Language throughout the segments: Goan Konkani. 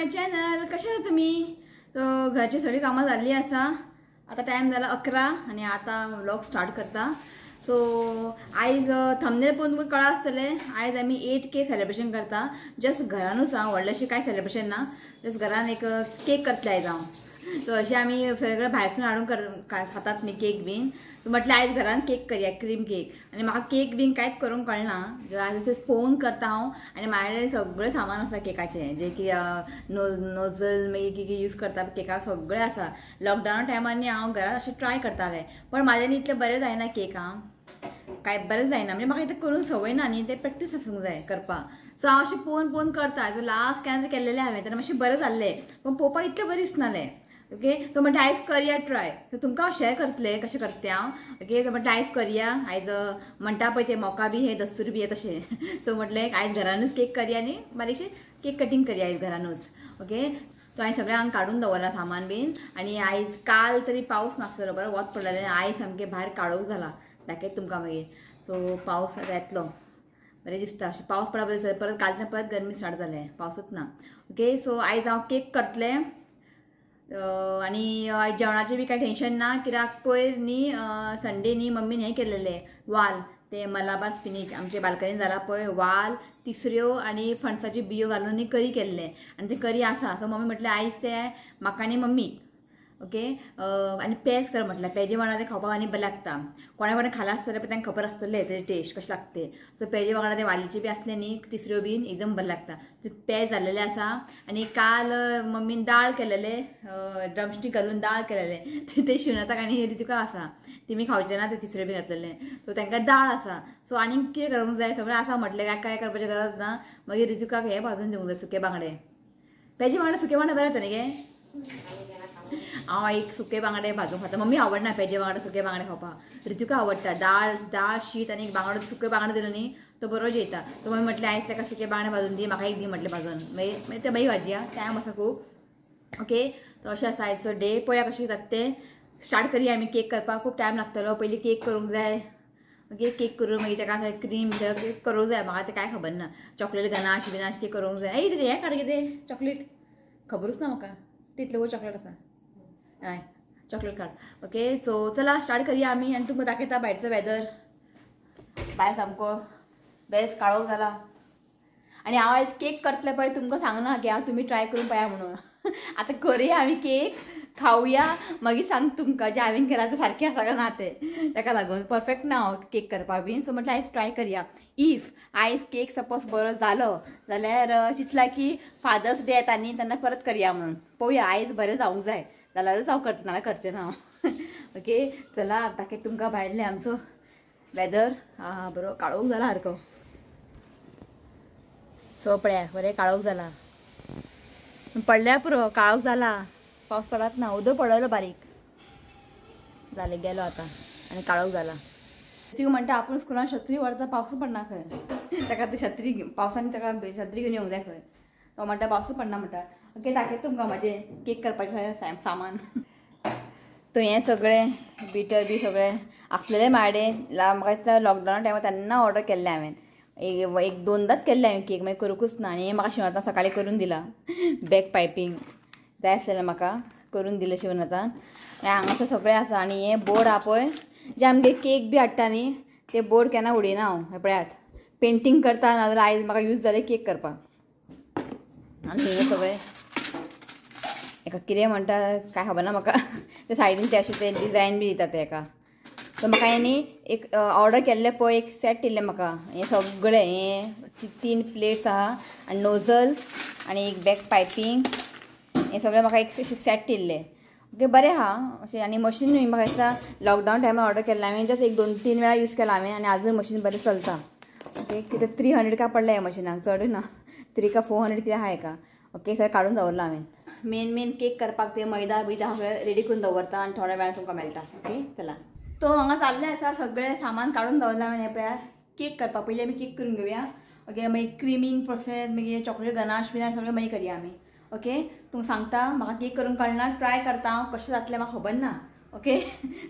My channel. कशें आसा तुमी? सो घरची सगळीं कामां जाल्लीं आसा. आतां टायम जाला 11 आनी आतां व्लॉग स्टार्ट करता. सो आयज थंबनेल पळोवन तुमकां कळ्ळां आसतलें, आयज आमी 8K celebration करता. जस्ट घरानूच हांव, व्हडलेंशें कांय सेलिब्रेशन ना, जस्ट घरान एक केक करतलें आयज हांव. सो अशें आमी सगळें भायरसून हाडून खातात न्ही केक बीन. सो म्हटलें आयज घरान केक करया, क्रीम केक. आनी म्हाका केक बीन कांयच करूंक कळना, आयज पळोवन करता हांव. आनी म्हाजे कडेन सगळें सामान आसा केकाचें, जें की नोजल मागीर कितें यूज करता केकाक, सगळें आसा. लॉकडावना टायमार न्ही हांव घरान अशें ट्राय करतालें, पण म्हाज्यान इतलें बरें जायना केक. हांव कांय बरें जायना, म्हणजे म्हाका इतलें करूंक संवय ना न्ही, तें प्रॅक्टीस आसूंक जाय करपाक. सो हांव अशें पळोवन पळोवन करता. सो लास्ट केन्ना केल्लेलें हांवें तेन्ना मातशें बरें जाल्लें, पूण पळोवपाक इतलें बरें दिसनालें. ओके, सो म्हणटा आयज करया ट्राय. सो तुमकां हांव शेअर करतलें कशें करता हांव. ओके, सो म्हणटा आयज करया. आयज म्हणटा पळय ते मोका बी हे दस्तूर बी हे तशें. सो म्हटलें आयज घरानूच केक करया आनी बारीकशें केक कटींग करया आयज घरानूच. ओके, सो हांवें सगळें हांगा काडून दवरलां सामान बीन. आनी आयज काल तरी पावस नासलो, बरो वत पडलेलें. आयज सामकें भायर काळोख जाला, दाखयत तुमकां मागीर. सो पावस आतां येतलो बरें दिसता, अशें पावस पडप बरें दिसता. परत कालच्यान परत गरमी स्टार्ट जालें, पावसूच ना. ओके, सो आयज हांव केक करतलें. आनी जेवणाचें बी कांय टेंशन ना, कित्याक पयर न्ही संडे न्ही मम्मीन हें केलेलें वाल, ते मलाबार स्पिनीच आमचे बाल्कनीन जाला पळय वाल, तिसऱ्यो आनी फणसाच्यो बियो घालून न्ही करी केल्लें, आनी ते करी आसा. सो मम्मी म्हटलें आयज ते म्हाका आनी मम्मीक. ओके, आनी पेज कर म्हटलें, पेजे वांगडा ते खावपाक आनी बरें लागता. कोणा कोणें खालां आसतलें पण तांकां खबर आसतलें तेजी टेस्ट कशें लागते. सो पेजे वांगडा ते वालीचे बी आसले न्ही तिसऱ्यो बीन, एकदम बरें लागता. ते पेज जाल्लेलें आसा. आनी काल मम्मीन दाळ केलेले, ड्रमस्टीक घालून दाळ केलेले, ते शिवनाथाक आनी रितिका आसा, तेमी खावचे ना ते तिसऱ्यो बी घातलेले. सो तांकां दाळ आसा. सो आनीक कितें करूंक जाय, सगळें आसा म्हटलें, काय काय करपाची गरज ना. मागीर रितिकाक हें भाजून दिवंक जाय, सुके बांगडे. पेजे वांगडा सुके बांगडे बरें जाता न्ही गे. हांव एक सुके बांगडे भाजून खाता. मम्मी आवडना पेजे वांगडा सुके बांगडे खावपाक, रितिका आवडटा. दाळ दाळ शीत आनी एक बांगडो सुके बांगडे दिलो न्ही तो बरो जेयता. सो मम्मी म्हटलें आयज ताका सुके बांगडे भाजून दी, म्हाका एक दी म्हटलें भाजून. मागीर मागीर ते मागीर भाजया, टायम आसा खूब. ओके, तो अशें आसा आयचो डे. पळया कशें जाता तें. स्टार्ट करया आमी केक करपाक, खूब टायम लागतलो. पयलीं केक करूंक जाय. ओके, केक करून मागीर ताका क्रीम करूंक जाय. म्हाका तें कांय खबर ना, चॉकलेट गनाश बिनाश केक करूंक जाय. ए तेजें हें काड कितें चॉकलेट, खबरूच ना म्हाका, तितलें वो चॉकलेट आसा. हय, चॉकलेट काड. ओके, सो चला स्टार्ट करया आमी. आनी तुमकां दाखयता भायरचो वेदर. भायर सामको बेस्ट काळोख जाला. आनी हांव आयज केक करतलें पळय, तुमकां सांगना की हांव तुमी ट्राय करून पळया म्हणून. आतां करुया आमी केक, खावया, मागीर सांग तुमकां जें हांवें केलां तें सारकें आसा काय ना तें. ताका लागून परफेक्ट ना हांव केक करपाक बीन. सो म्हटलें आयज ट्राय करया. If आयज केक सपोज बरो जालो जाल्यार चिंतलां की फादर्स डे येता न्ही तेन्ना परत करया म्हणून. पळोवया, आयज बरें जावंक जाय, जाल्यारूच हांव करता, नाल्यार करचें ना हांव. ओके, चला दाखयता तुमकां भायलें आमचो वेदर. आं बरो काळोख जाला सारको. सो पळया बरें काळोख जाला, पडल्या पुरो काळोख जाला, पावस पडत ना, उदक पडलो बारीक जालें गेलो आतां आनी काळोख जाला. ती म्हणटा आपूण स्कुलान छत्री व्हरता, पावसूच पडना खंय. ताका ती छत्री पावसान ताका छत्री घेवन येवंक जाय खंय. तो म्हणटा पावसूच पडना म्हणटा. ओके, दाखयता तुमकां म्हाजें केक करपाचें सामान. तो हें सगळें बिटर बी सगळें आसलेलें म्हाजे कडेन. म्हाका दिसता लॉकडावना टायमार तेन्ना ऑर्डर केल्लें हांवें, एक दोनदांच केल्लें हांवें केक, मागीर करूंकूच ना. आनी हें म्हाका शिवनाथान सकाळीं करून दिलां, बॅक पायपींग जाय आसलेलें म्हाका, करून दिलें शिवनाथान. आनी हांगासर सगळें आसा. आनी हें बोर्ड आहा पळय, जे आमगे केक बी हाडटा न्ही ते बोर्ड केन्ना उडयना हांव. हें पळयात, पेंटींग करता, नाजाल्यार आयज म्हाका यूज जालें केक करपाक. आनी हें सगळें एका कितें म्हणटा कांय खबर ना म्हाका, ते सायडीन ते अशें ते डिजायन बी दिता ते एका. सो म्हाका हें न्ही एक ऑर्डर केल्लें पळय, एक सेट येयल्लें म्हाका. हें सगळें हें 3 प्लेट्स आहा आनी नोजल्स आनी एक बॅक पायपींग, हें सगळें म्हाका एक सेट येयल्लें. ओके, बरें आहा अशें. आनी मशीन म्हाका दिसता लॉकडावन टायमार ऑर्डर केल्लें हांवें, जस्ट 1 2 3 वेळा यूज केला हांवें आनी आजून मशीन बरें चलता. ओके, कितें 300 का पडलें ह्या मशिनाक, चड ना, 3 का 400 कितें आहा हेका. ओके, सगळें काडून दवरलां हांवें. मेन मेन केक करपाक ते मैदा बिदा सगळें रेडी करून दवरता आनी थोड्या वेळान तुमकां मेळटा. ओके, चला. तो हांगा चाललें आसा, सगळें सामान काडून दवरलां हांवें. हें पळयात, केक करपाक पयलीं आमी केक करून घेवया. ओके, मागीर क्रिमींग प्रोसेस, मागीर चॉकलेट गनाश बिनाश सगळें मागीर करया आमी. ओके, तुमकां सांगता म्हाका केक करूंक कळना, ट्राय करता हांव, कशें जातलें म्हाका खबर ना. ओके,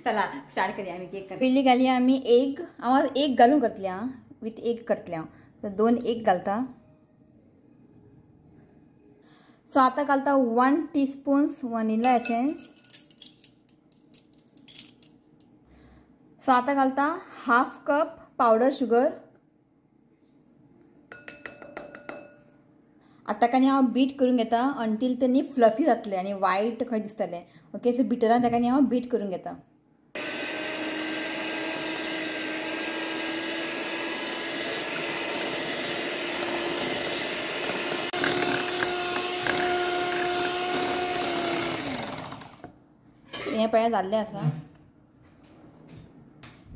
चला स्टार्ट करया आमी केक. पयलीं घालया आमी एग. हांव एग घालून करतलें आं, विथ एग करतलें हांव. 2 एग घालता. सो आतां घालता 1 टीस्पून वनिला एसेन्स. सो आतां घालता 1/2 कप पावडर शुगर. आतां ताका हांव बीट करून घेता अंटील ते न्ही फ्लफी जातले आनी वायट खंय दिसतले. ओके, सो बिटरान ताका न्ही हांव बीट करून घेता. हें पळय जाल्लें आसा.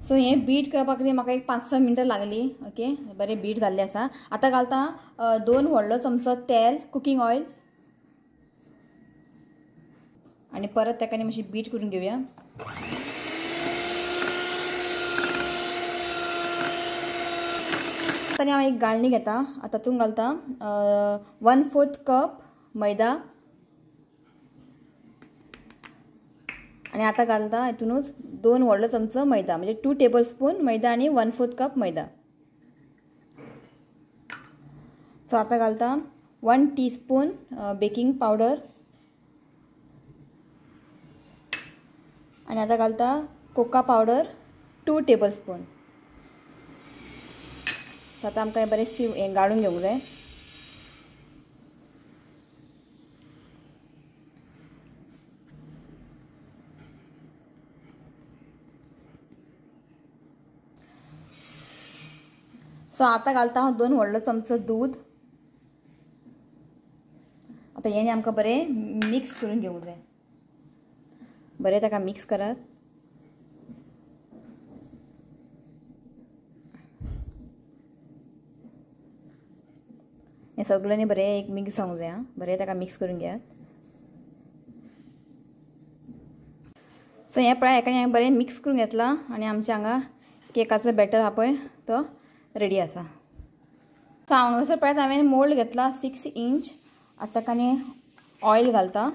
सो हें बीट करपाक म्हाका एक 5-6 मिनटां लागली. ओके, बरें बीट जाल्लें आसा. आतां घालता 2 व्हडलो चमचो तेल, कुकींग ऑयल, आनी परत ताका न्ही मातशी बीट करून घेवया. आतां हांव एक गाळणी घेता. आतां तातूंत घालता 1/4 कप मैदा आनी आतां घालता हितूनच 2 व्हडलो चमचो मैदा, म्हणजे 2 टेबल स्पून मैदा आनी 1/4 कप मैदा. सो आतां घालता 1 टीस्पून बेकिंग पावडर आनी आतां घालता cocoa powder 2 tablespoon. So आतां आमकां बरें हें गाळून घेवंक जाय. सो आतां घालता हांव 2 व्हडलो चमचो दूद. आतां हें आमकां बरें मिक्स करून घेवंक जाय. बरें ताका मिक्स करात. हें सगळें न्ही बरें एक मिक्स जावंक जाय. आं, बरें ताका मिक्स करून घेयात. सो हें पळय हेका हांवें बरें मिक्स करून घेतलां आनी आमच्या हांगा केकाचो बॅटर आहा पळय तो रेडी आसा. सो हांगासर पळयात हांवें मोल्ड घेतला 6 इंच. आतां ताका न्ही ऑयल घालता.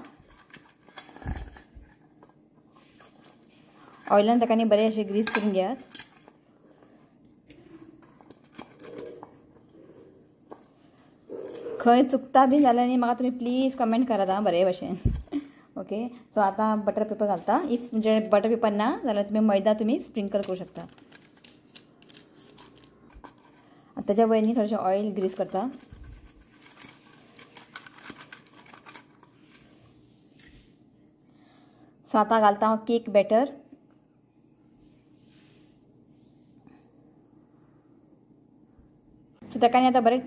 ऑयलान ताका न्ही बरें अशें ग्रीस करून घेयात. खंय चुकता बी जाल्यार न्ही म्हाका तुमी प्लीज कमेंट करात आं बरे भशेन. ओके, सो आतां बटर पेपर घालता. If म्हणजे बटर पेपर ना जाल्यार तुमी मैदा तुमी स्प्रिंकल करूं शकता. ताच्या वयर न्ही थोडेशें ऑयल ग्रीस करता. सो आतां घालता हांव केक बॅटर. सो ताका न्ही आतां बरें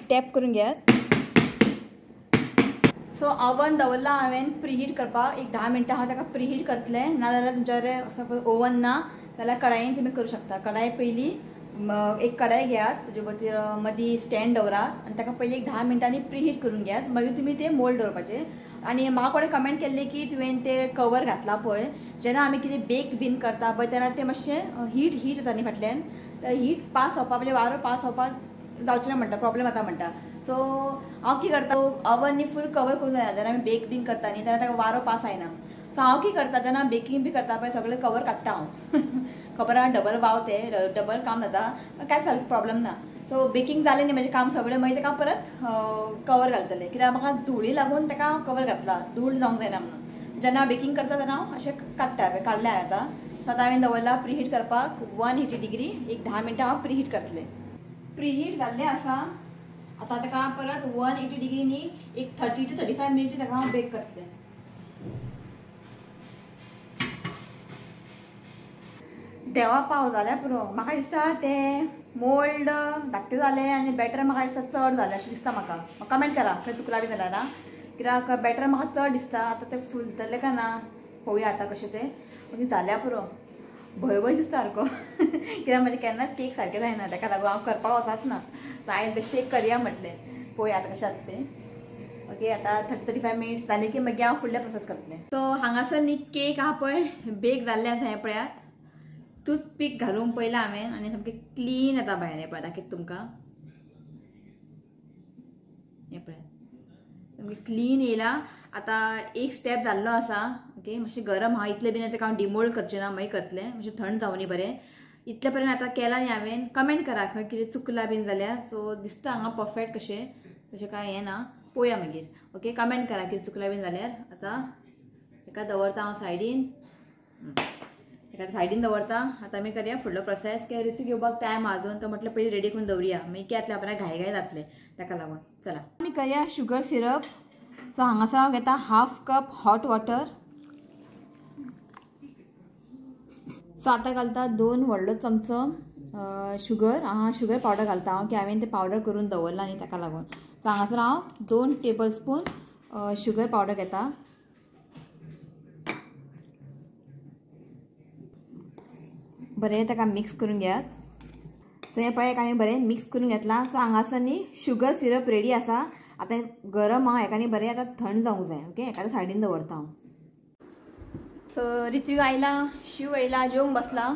टॅप करून घेयात. सो ओवन दवरला हांवें प्रिहीट करपाक. एक 10 मिनटां हांव ताका प्रिहीट करतलें. ना जाल्यार तुमच्या कडेन सपोज ओवन ना जाल्यार कडायेन तुमी करूं शकता. कडाय पयली एक कडाय घेयात, ताजे खातीर मदीं स्टँड दवरात आनी ताका पयलीं एक 10 मिनटांनी प्रिहीट करून घेयात. मागीर तुमी ते मोल्ड दवरपाचे. आनी म्हाका कोणें कमेंट केल्ली की तुवें ते कवर घातला पळय, जेन्ना आमी कितें बेक बीन करता पळय तेन्ना ते मातशें हीट हीट जाता न्ही फाटल्यान, तर हीट पास जावपाक म्हणजे वारो पास जावपाक जावचें ना म्हणटा, प्रॉब्लेम जाता म्हणटा. सो हांव कितें करता, ओवन न्ही फूल कवर करूंक जायना जेन्ना आमी बेक बीन करता न्ही तेन्ना ताका वारो पास जायना. सो हांव कितें करता जेन्ना बेकींग बी करता पळय सगळें कवर काडटा हांव. खबर आहा डबल वाव ते डबल काम जाता, कांयच प्रॉब्लम ना. सो बेकींग जालें न्ही म्हजें काम सगळें, मागीर ताका परत कवर घालतलें, कित्याक म्हाका धुळी लागून ताका कवर घातला, धूळ जावंक जायना म्हणून. जेन्ना बेकींग करता तेन्ना हांव अशें काडटा, काडलें हांवें आतां. सो आतां हांवें दवरला प्रिहीट करपाक 180 डिग्री. एक 10 मिनटां हांव प्रिहीट करतलें. प्रिहीट जाल्लें आसा. आतां ताका परत 180 डिग्री न्ही एक 30 to 35 minute ताका हांव बेक करतलें. देवा पाव जाल्यार पुरो. म्हाका दिसता ते मोल्ड धाकटे जाले आनी बॅटर म्हाका दिसता चड जालें अशें दिसता म्हाका. कमेंट करा खंय चुकला बी जाल्यार ना, कित्याक बॅटर म्हाका चड दिसता. आतां तें फुलतलें काय ना पळोवया आतां कशें तें. मागीर जाल्यार पुरो. भंय भंय दिसता सारको, कित्याक म्हजें केन्नाच केक सारकें जायना, ताका लागून हांव करपाक वचत ना. सो हांवें बेश्टें एक करया म्हटलें, पळोवया आतां कशें जाता तें. ओके, आतां 30-35 मिनट्स जाले की मागीर हांव फुडलें प्रोसेस करतलें. सो हांगासर न्ही केक आहा पळय बेक जाल्लें आसा. हें पळयात, टूथपीक घालूंक पळयलां हांवें आनी सामकें क्लीन येता भायर. हें पळय दाखयता तुमकां, हें पळयात सामकें क्लीन येयला. आतां एक स्टेप जाल्लो आसा. ओके, मातशें गरम आहा इतलें बीन ताका हांव डिमोल्ड करचें ना, मागीर करतलें मातशें थंड जावनी बरें. इतले पर्यंत आतां केलां न्ही हांवें. कमेंट करा खंय कितें चुकलां बीन जाल्यार. सो दिसता हांगा परफेक्ट कशें, तशें कांय हें ना. पळोवया मागीर. ओके, कमेंट करा कितें चुकलां बीन जाल्यार. आतां हेका दवरता हांव सायडीन, हेका सायडीन दवरता. आतां आमी करया फुडलो प्रोसेस. कित्याक रितू घेवपाक टायम आजून, तो म्हटलें पयलीं रेडी करून दवरया, मागीर कितें जातलें आपल्याक घाय घाय जातलें, ताका लागून. चला आमी करया शुगर सिरप. सो हांगासर हांव घेता 1/2 कप हॉट वॉटर. सो आतां घालता 2 व्हडलो चमचो शुगर. हांगा शुगर पावडर घालता हांव, की हांवें तें पावडर करून दवरलां न्ही ताका लागून. सो हांगासर हांव 2 टेबल स्पून शुगर पावडर घेता. बरें ताका मिक्स करून घेयात. सो हें पळय हांवें बरें मिक्स करून घेतलां. सो हांगासर न्ही शुगर सिरप रेडी आसा. आतां गरम आहा, हेका न्ही बरें आतां थंड जावंक जाय. ओके, हेका आतां सायडीन दवरता हांव. सो ऋत्विक आयला, शिव आयला, जेवंक बसला.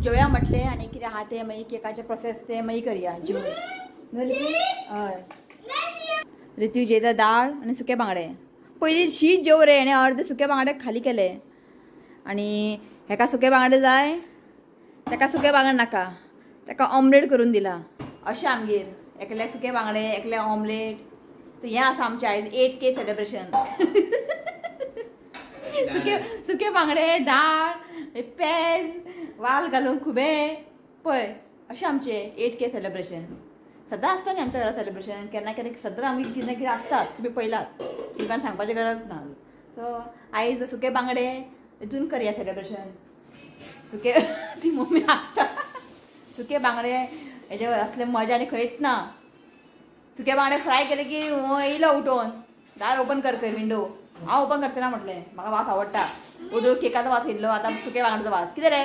जेवया म्हटलें आनी कितें आहा तें मागीर केकाचें प्रोसेस तें मागीर करया. जेवन हय, ऋत्विक जेयता दाळ आनी सुके बांगडे. पयलीं शीत जेव रे, आनी अर्दे सुके बांगडे खाली केले. आनी हेका सुके बांगडे जाय, ताका सुके बांगडे नाका, ताका ऑमलेट करून दिला. अशें आमगेर एकल्याक सुके बांगडे, एकल्याक ऑमलेट. तर हें आसा आमचें आयज 8K celebration. सुके सुके बांगडे, दाळ, पेज, वाल घालून खुबे. पळय अशें आमचें 8K celebration. सदां आसता न्ही आमच्या घरा सेलिब्रेशन, केन्ना केन्ना सदां आमी कितें ना कितें आसतात, तुमी पळयलात, तुमकां सांगपाची गरज ना. सो आयज सुके बांगडे हितून करया सेलिब्रेशन. सुके ती मम्मी हांसता. सुके बांगडे हेजे असले मजा आनी खंयच ना. सुके बांगडे फ्राय केले की येयलो उठोवन दार ओपन कर खंय विंडो. हांव ओपन करचें ना म्हटलें, म्हाका वास आवडटा. ओदोळ केकाचो वास येयल्लो, आतां सुके बांगड्याचो वास. कितें रे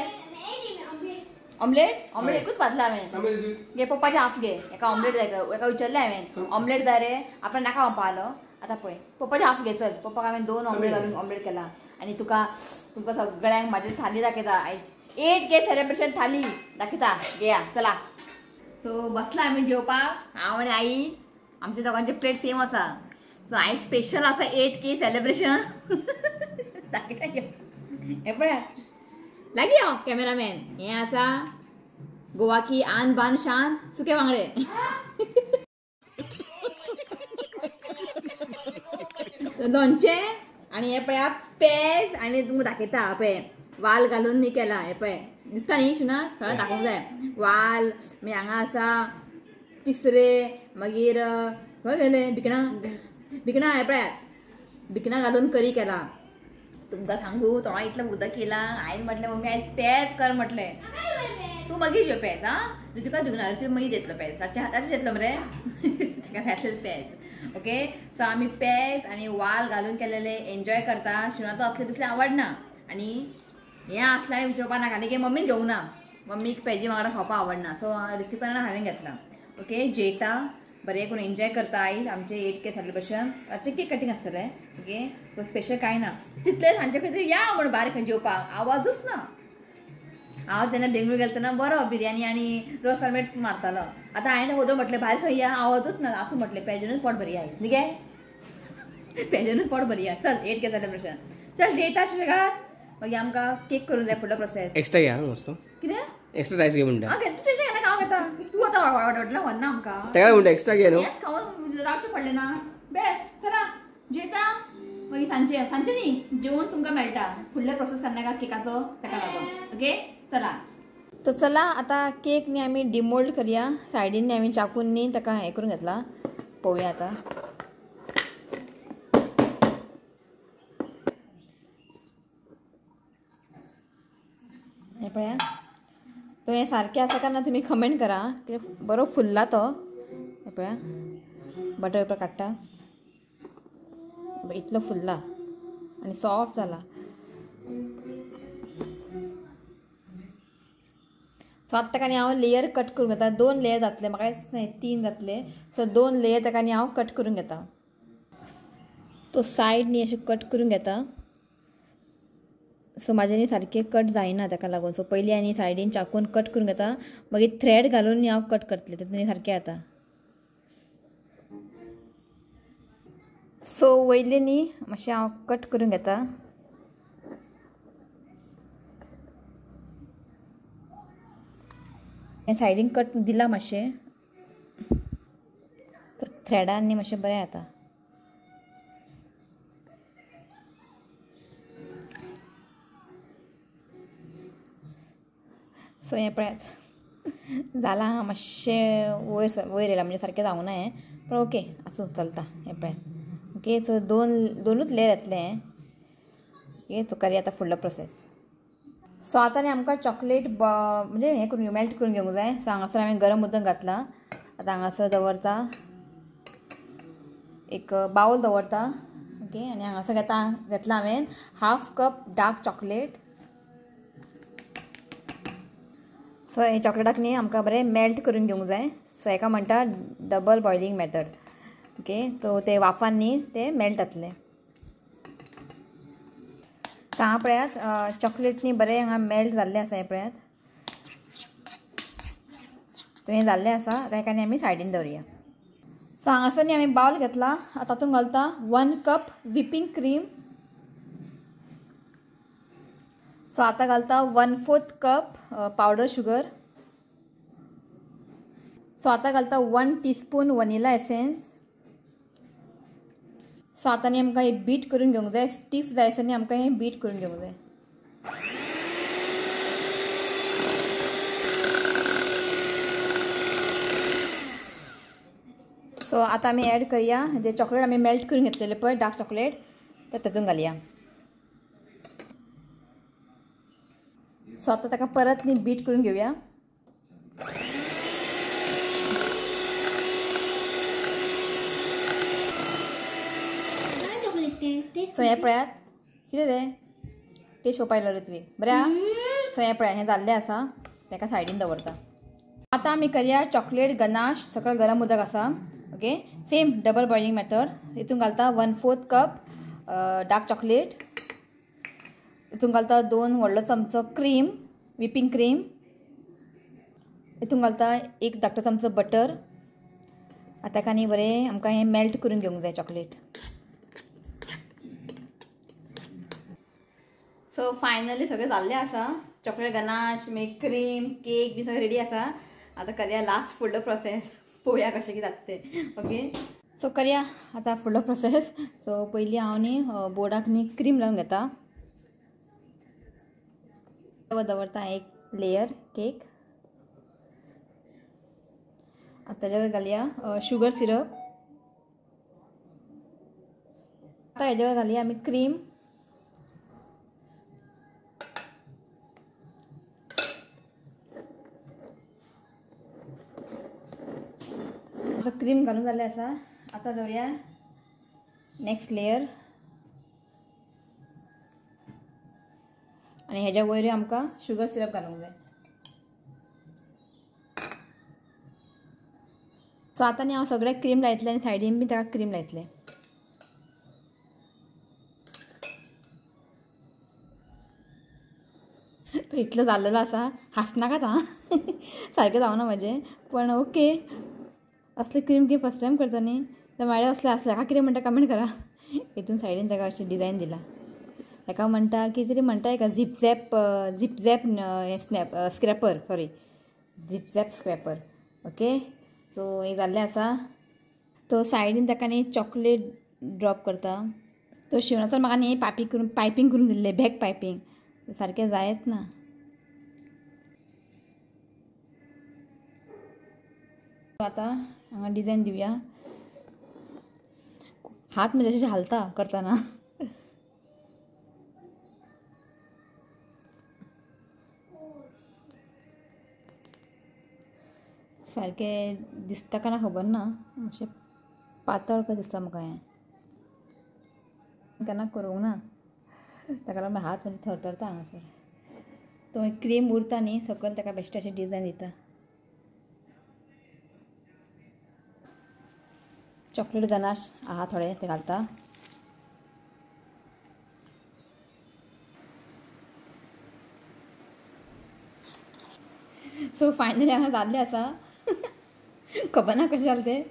ऑमलेट? ऑमलेट एकूच भाजला हांवें. घे पप्पाचे हाफ घे, एका ऑमलेट जाय. एका विचारलें हांवें ऑमलेट जाय रे, आपणें नाका म्हणपा आलो. आतां पळय पप्पाचे हाफ घे. चल पप्पाक हांवें 2 ऑमलेट घालून ऑमलेट केला. आनी तुका तुमकां सगळ्यांक म्हाजी थाली दाखयता आयज. 8K celebration थाली दाखयता, घेया चला. सो बसला आमी जेवपाक, हांव आनी आई. आमच्या दोगांचे प्लेट सेम आसा. सो आयज स्पेशल आसा 8K celebration. दाखयता हें पळयात, लागीं यो कॅमेरामॅन. हें आसा गोवा की आन बान शान सुके बांगडे. लोणचें आनी हें पळया पेज. आनी तुमकां दाखयता पळय वाल घालून न्ही केला. हें पळय दिसता न्ही शिना, सगळें दाखोवंक जाय. वाल मागीर हांगा आसा तिसरे, मागीर खंय गेले भिकणां. भिकणां हें पळयात, भिकणां घालून करी केला. तुमकां सांगू तोंडा इतलें उदक येयलां. आईन म्हटलें मम्मी आयज पेज कर म्हटलें. तूं मागीर जेव पेज. आं तुका दिवंक ना, तूं मागीर घेतलो पेज. ताचे घेतलो मरे, ताका जाय आसलें पेज. ओके, सो आमी पेज आनी वाल घालून केलेले एन्जॉय करता. शिवना तो असले बिसले आवडना. आनी हें आसलें आनी विचारपा नाका न्ही, मम्मीन घेवंक ना, मम्मीक पेजी वांगडा खावपाक आवडना. सो ऋत्विकान हांवें घेतला. ओके, जेयता बरें करून एन्जॉय करता आयज आमचें 8K celebration. आतां केक कटींग आसतलें. ओके, सो स्पेशल कांय ना, तितलें सांजचे खंय तरी या म्हूण भायर खंय जेवपाक आवाजूच ना. हांव जेन्ना बेंगळूर गेलें तेन्ना बरो बिरयानी आनी रोस ऑमलेट मारतालो. आतां हांवें वोदोळ म्हटलें भायर खंय या, आवाजूच ना. आसूं म्हटलें पेजनूच पोट भरया न्ही गे, पेजनूच पोट भरया. चल 8K celebration, चल जेयता सुशेगाद. मागीर आमकां केक करूंक जाय फुडलो प्रोसेस. एक्स्ट्रा घे मस्तो कितें एक्स्ट्रा रायस घे म्हणटा. तूं तेजें घेना, हांव घेता. तूं आतां हॉटेलान व्हरना आमकां, ताका म्हणटा एक्स्ट्रा घे न्हू. खावन रावचें पडलें ना. बेस्ट, चला जेयता मागीर सांजचे. सांजचे न्ही, जेवन तुमकां मेळटा फुडले प्रोसेस करनाका केकाचो, ताका लागून. ओके चला. तो चला आतां केक न्ही आमी डिमोल्ड करया. सायडीन न्ही आमी चाकून न्ही ताका हें करून घेतला. पळोवया आतां. हें पळया, तो हें सारकें आसा काय ना तुमी कमेंट करा. कित्याक बरो फुल्ला तो. हें पळया बटर पेपर काडटा, इतलो फुल्ला आनी सॉफ्ट जाला. सो आतां ताका न्ही हांव लेयर कट करून घेता. 2 लेयर जातले म्हाका, 3 जातले. सो 2 लेयर ताका न्ही हांव कट करून घेता. तो सायड न्ही अशें कट करून घेता. सो म्हाजें न्ही सारकें कट जायना ताका लागून. सो पयलीं आनी सायडीन चाकून कट करून घेता, मागीर थ्रेड घालून न्ही हांव कट करतलें, तितून न्ही सारकें जाता. सो वयलें न्ही मातशें हांव कट करून घेता. सायडीन कट दिला मातशें, थ्रेडान न्ही मातशें बरें जाता. सो हें पळयात जालां मातशें वयर वयर येयलां, म्हणजे सारकें जावंक ना हें, पण ओके आसूं चलता. हें पळयात ओके. सो दोनूच लेयर येतलें हें. ओके सो करया आतां फुडलो प्रोसेस. सो आतां न्ही आमकां चॉकलेट म्हणजे हें करून मेल्ट करून घेवंक जाय. सो हांगासर हांवें गरम उदक घातलां. आतां हांगासर दवरता एक बावल दवरता. ओके आनी हांगासर घेतला हांवें 1/2 कप डार्क चॉकलेट. सो हे चॉकलेटाक न्ही आमकां बरें मेल्ट करून घेवंक जाय. सो हेका म्हणटा double boiling method. Okay so ते वाफान न्ही ते मेल्ट जातले. हांगा पळयात चॉकलेट न्ही बरें हांगा मेल्ट जाल्लें आसा. हें पळयात हें जाल्लें आसा. आतां हेका न्ही आमी सायडीन दवरुया. सो हांगासर न्ही आमी बावल घेतला. तातूंत घालता 1 कप व्हिपींग क्रीम. सो आतां घालता 1/4 कप पावडर शुगर. सो आतां घालता 1 टीस्पून वनिला एसेन्स. सो आतां न्ही आमकां हें बीट करून घेवंक जाय. स्टीफ जायसर न्ही आमकां हें बीट करून घेवंक जाय. सो आतां आमी एड करया जे चॉकलेट आमी मेल्ट करून घेतलेले पळय डार्क चॉकलेट, ते तातूंत घालया. सो आतां ताका परत न्ही बीट करून घेवया. सो हें पळयात कितें रे टेस्ट पळोवपा आयलो रे तुवें बरें आहा. सो हें पळयात हें जाल्लें आसा, ताका सायडीन दवरता. आतां आमी करया चॉकलेट गनाश. सगळें गरम उदक आसा. Okay same double boiling method. हितून घालता 1/4 कप डार्क चॉकलेट. हितून घालता 2 व्हडलो चमचो क्रीम, व्हिपींग क्रीम. हितून घालता 1 धाकटो चमचो बटर. आतां ताका न्ही बरें आमकां हें मेल्ट करून घेवंक जाय चॉकलेट. सो फायनली सगळें जाल्लें आसा. चॉकलेट गनाश मागीर क्रीम केक बी सगळें रेडी आसा. आतां करया लास्ट फुडलो प्रोसेस, पळोवया कशें कितें जाता तें. ओके सो करया आतां फुडलो प्रोसेस. सो पयलीं हांव न्ही बोर्डाक न्ही क्रीम लावन घेता. दवरता एक लेयर केक. आतां ताज्या वयर घालया शुगर सिरप. आतां हेज्या वयर घालया आमी क्रीम. क्रीम घालून जाल्लें आसा. आतां दवरया नेक्स्ट लेयर आनी हेज्या वयर आमकां शुगर सिरप घालूंक जाय. सो आतां न्ही हांव सगळें क्रीम लायतलें आनी सायडीन बी ताका क्रीम लायतलें. तो इतलो जाल्लेलो आसा, हांसनाकात आं सारकें जावना म्हजें, पण ओके. असले क्रीम की फर्स्ट टायम करता न्ही, तर म्हाज्या असले आसले हाका कितें म्हणटा कमेंट करा. हितून सायडीन ताका अशें डिजायन दिला. ताका म्हणटा कितें तरी म्हणटा एका zip zap zip zap snap scraper, sorry zip zap scraper. Okay so एक जाल्लें आसा. तो सायडीन ताका न्ही चॉकलेट ड्रॉप करता. तो शिवणाचो म्हाका न्ही पायपींग करून दिल्लें, बॅक पायपींग सारकें जायत ना. आतां हांगा डिजायन दिवया. हात म्हजे अशे हालता करतना. सारकें दिसता काय ना खबर ना, मातशें पातळ कशें दिसता म्हाका हें. केन्ना करूंक ना, ताका लागून हात मातशे थरथरता हांगासर. तो क्रीम उरता न्ही सकयल, ताका बेश्टें अशें डिजायन दिता. चॉकलेट गनाश आहा थोडे ते घालता. सो फायनली हांगा जाल्लें आसा. खबर ना कशें जालें तें.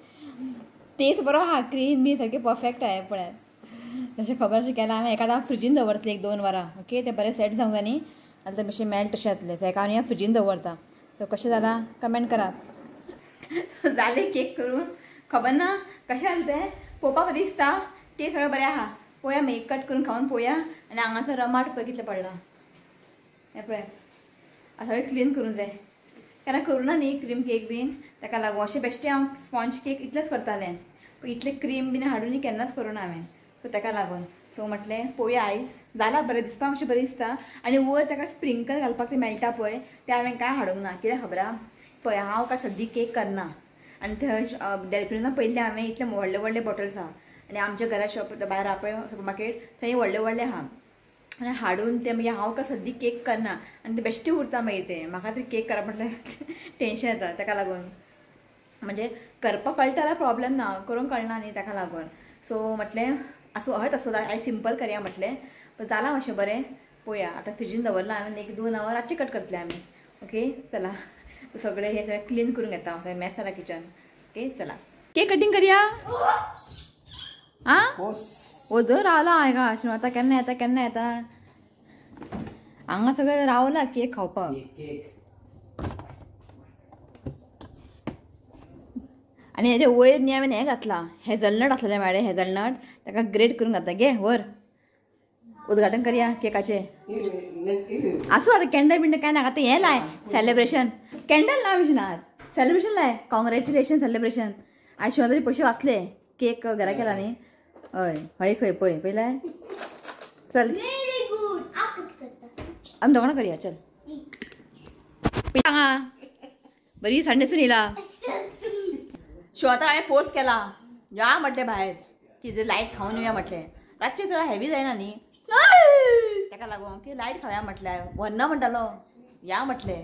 टेस्ट बरो आहा, क्रीम बी सारकें परफेक्ट आहा. पळयात तशें खबर अशें केलां हांवें. एकादां हांव फ्रिजीन दवरतलें 1-2 वरां. ओके तें बरें सेट जावंक जाय न्ही, जाल्यार तें मातशें मेल्ट अशें जातलें. सो एका हांव फ्रिजीन दवरता. सो कशें जालां कमेंट करात. जालें केक करून, खबर ना कशें जालें तें. पळोवपाक दिसता टेस्ट सगळें बरें आहा. पळोवया मागीर कट करून खावन पळोवया. आनी हांगासर रमाट पळय कितलें पडलां हें पळयात. सगळें क्लीन करूंक जाय केन्ना करूं ना न्ही क्रीम केक बीन ताका लागून अशें बेश्टें हांव स्पॉन्ज केक इतलेंच करतालें पण इतलें क्रीम बीन हाडून केन्नाच करूं ना हांवें सो ताका लागून सो म्हटलें पळोवया आयज जालां बरें दिसपाक मातशें बरें दिसता आनी वयर ताका स्प्रिंकल घालपाक तें मेळटा पळय तें हांवें कांय हाडूंक ना कित्याक खबर आहा पळय हांव काय सद्दी केक करना आनी थंय डेल्फिनान पयलें हांवें इतले व्हडले व्हडले बॉटल्स आहा आनी आमच्या घरा शॉप भायर आहा पळय सुपर मार्केट थंय व्हडले व्हडले आहा आनी हाडून ते मागीर हांव काय सद्दी केक करना आनी ते बेश्टे उरता मागीर ते म्हाका ते केक करप म्हटल्यार टेंशन येता ताका लागून म्हणजे करपाक कळटा जाल्यार प्रॉब्लेम ना करूंक कळना न्ही ताका लागून सो म्हटलें आसूं हय तसो आयज सिंपल करया म्हटलें पण जालां मातशें बरें पळोवया आतां फ्रिजीन दवरलां हांवें एक 2 वर रातचें कट करतलें आमी ओके चला सगळें हें सगळें क्लीन करून घेता हांव सगळें मॅस जाला किचन ओके चला केक कटींग करया आं वजो रावला हांवें का आतां केन्ना येता केन्ना येता हांगा सगळें रावला केक खावपाक आनी हेजे वयर न्ही हांवें हें घातलां हेजलनट आसलेलें म्हाजे हेजलनट ताका ग्रेट करून घातला घे वर उद्घाटन करया केकाचें आसूं आतां कॅन्डल बिंडल कांय नाका आतां हें लाय सेलिब्रेशन कॅन्डल ना विश्वनाथ सेलिब्रेशन लाय कॉंग्रेच्युलेशन सेलिब्रेशन आयज शिवाय तरी पयशे वाचले केक घरा केला न्ही हय हय खंय पळय पयलाय चल आमी दोगां करया चल हांगा बरी सांडसून येयला शिव आतां हांवें फोर्स केला या म्हटलें भायर की लायट खावन येवया म्हटलें रातचें थोडो हेवी जायना न्ही ताका लागून की लायट खावया म्हटलें व्हरना म्हणटालो या म्हटलें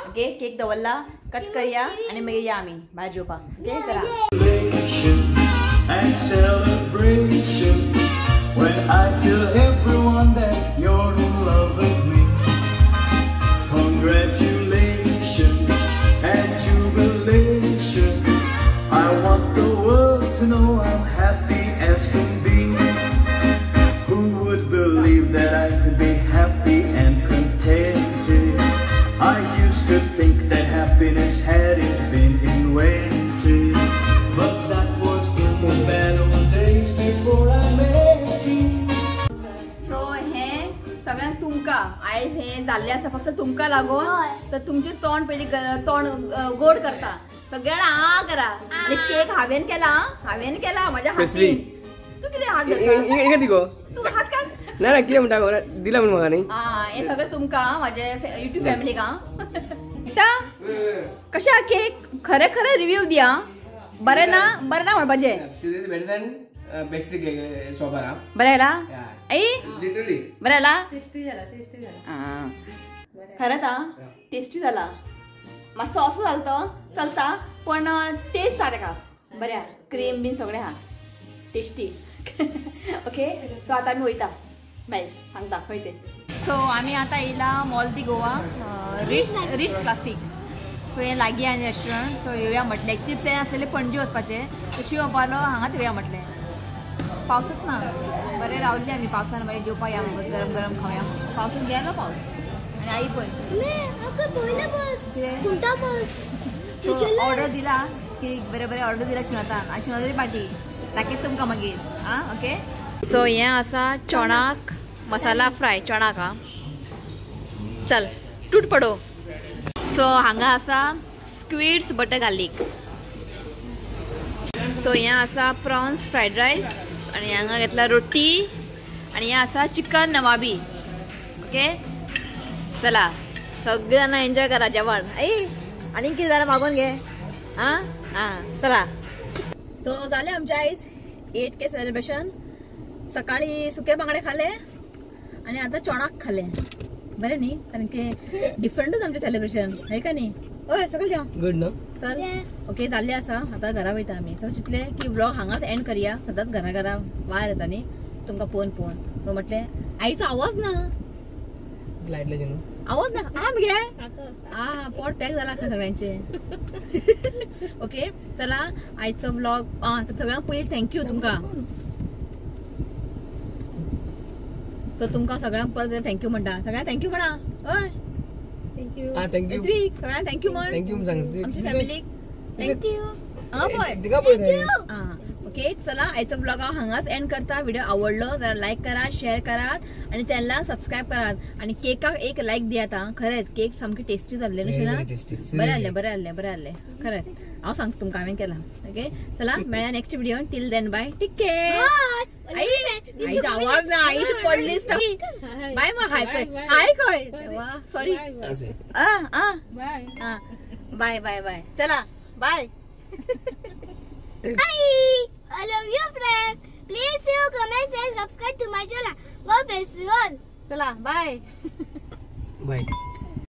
ओके केक दवरला कट करया आनी मागीर या आमी भायर जेवपाक ओके चला. And celebration when I tell everyone that you're in love with me. Congratulations and jubilation. I want the world to know I'm happy as can be. Who would believe that I could be happy and contented? I used to think that happiness hadn't been invented, but that was in the bad old days before I met you. So हे सगळ्यांक तुमकां आयज हे जाल्लें आसा फक्त तुमकां लागून तर तुमचें तोंड पयलीं तोंड गोड करता सगळ्यांक आ करा आनी केक हांवें केला हांवें केला म्हज्या हातीन तूं कितें हात धरता तूं हात काड ना ना कितें म्हणटा खबर दिला म्हूण म्हाका न्ही हें सगळें तुमकां म्हाजे युट्यूब फॅमिलीक कशें आहा केक खरें खरें रिव्यू दिया बरें ना बरें ना म्हणपाचें बरें आयला आई बरें आयला खरेंच आं टेस्टी जाला मातसो असो जालो तो चलता पण टेस्ट आहा ताका बरें आहा क्रीम बीन सगळें आहा टेस्टी ओके सो आतां आमी वयता भायर सांगता खंय ते. सो आमी आतां येयला Mall de Goa Ritz Classic so हें लागीं आनी रेस्टॉरंट सो येवया म्हटलें. एक्चुली प्लॅन आसलेलें पणजे वचपाचें सो शिव म्हणपालो हांगाच येवया म्हटलें. पावसूच ना बरें रावली आमी पावसान मागीर जेवपाक या म्हणून गरम गरम खावया. पावसून गेलो पावस आनी आई पळय सो ऑर्डर दिला की बरें बरें ऑर्डर दिला शिवनाथान आनी शिवनाथ तरी पाटी दाखयता तुमकां मागीर आं ओके. सो हें आसा चणाक मसाला फ्राय चणाक आं चल टूट पडो. सो हांगा आसा स्क्विड्स बटर गार्लीक. सो हें आसा प्रॉन्स फ्रायड रायस आनी हांगा घेतला रोटी आनी हें आसा चिकन नवाबी. ओके चला सगळीं जाणां एन्जॉय करा जेवण. आई आनी कितें जाल्यार मागोवन घे आं आं चला. तो जालें आमचें आयज 8K सेलिब्रेशन. सकाळी सुके बांगडे खाले आनी आतां चणाक खाले. बरें न्ही कारण की डिफरंटूच आमचें सेलिब्रेशन हय का न्ही. हय सगळें जेवण गुड न्हू चल ओके जाल्लें आसा आतां घरा वयता आमी. सो चिंतलें की व्लॉग हांगाच एंड करया. सदांच घरा घरा वायर येता न्ही तुमकां पळोवन पळोवन. सो म्हटलें आईचो आवाज ना आवाज ना आ मगे आ पोट पॅक जाला सगळ्यांचे. ओके चला आयचो व्लॉग सगळ्यांक पयलीं thank you तुमकां. सो तुमकां सगळ्यांक परत thank you म्हणटा. सगळ्यांक thank you म्हणा. हय thank you thank you सगळ्यांक thank you म्हण. Thank you आमच्या फॅमिलीक thank you. आं पळय आं ओके चला आयचो ब्लॉग हांव हांगाच एंड करता. व्हिडिओ आवडलो जाल्यार लायक करात, शेअर करात आणि चॅनलाक सबस्क्राईब करात आणि केकाक एक लायक दियात. हा खरेंच केक सामकी टेस्टी जाल्ले न्ही? बरें आसलें, बरें आसलें, बरें आसलें खरेंच. हांव सांगता तुमकां हांवें केलां. ओके चला मेळया next video. Till then bye, take care. आई आईचा आवाज ना, आई तू पडलीस. बाय. मग हाय हाय खंय? सॉरी. बाय बाय बाय. चला bye. Hi, I love you friends. Please you comment and subscribe to my channel. God bless you all. चला बाय बाय.